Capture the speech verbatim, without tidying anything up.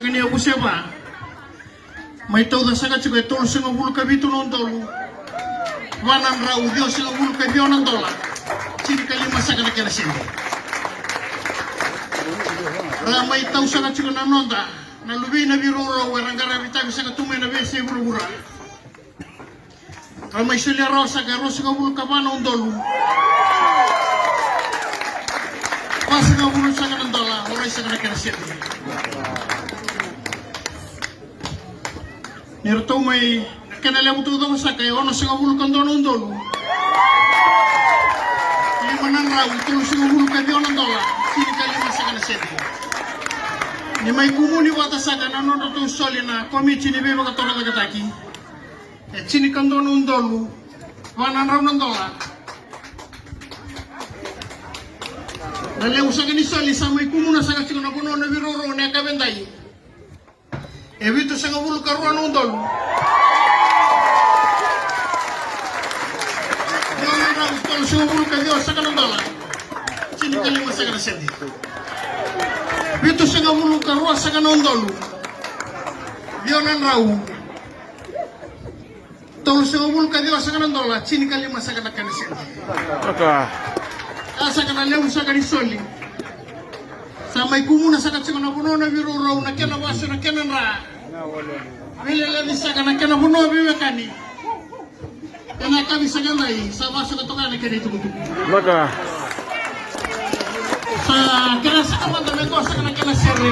Kania Vuseva. Mai tauca saka tiko e tolusagavulu ka vitu na udolu, va na drau ciwasagavulu ka ciwa na dola, tinikalima saka na kena sede. Ra mai tau saka tiko na noda na luvei na veiraurau era qaravi tavi saka tu mai na veiyasai vuravura. Ra mai solia rawa saka e ruasagavulu ka va na udolu, vasagavulu saka na dola, orai saka na kena sede. Ni ratou mai na kena levu taucoko saka e onosagavulu ka dua na udolu, lima na drau tolusagavulu ka ciwa na dola, tinikalima saka na sede. Ni mai kumuni vata saka na nodratou soli na komiti ni veivakatorocaketaki e tinikadua na udolu, va na drau na dola. Na levu saka ni soli sa mai kumuna saka tiko na vanua na veiraurau na yakavi edai e vitusagavulu ka rua na udolu, ciwa na drau tolusagavulu ka ciwa saka na dola, tinikalima saka na sede. Vitusagavulu ka rua saka na udolu, ciwa na drau tolusagavulu ka ciwa saka na dola, tinikalima saka na kena sede. Oka. A saka na levu saka ni soli sa mai kumuna saka tiko na vanua na veiraurau na kena vasu na kena dra. Veilelevi saka na kena vanua veiwekani. Ena yakavi saka edai sa vasaka toka na kena itukutuku. Oka. Sa kena saka mada me toa saka na kena sere.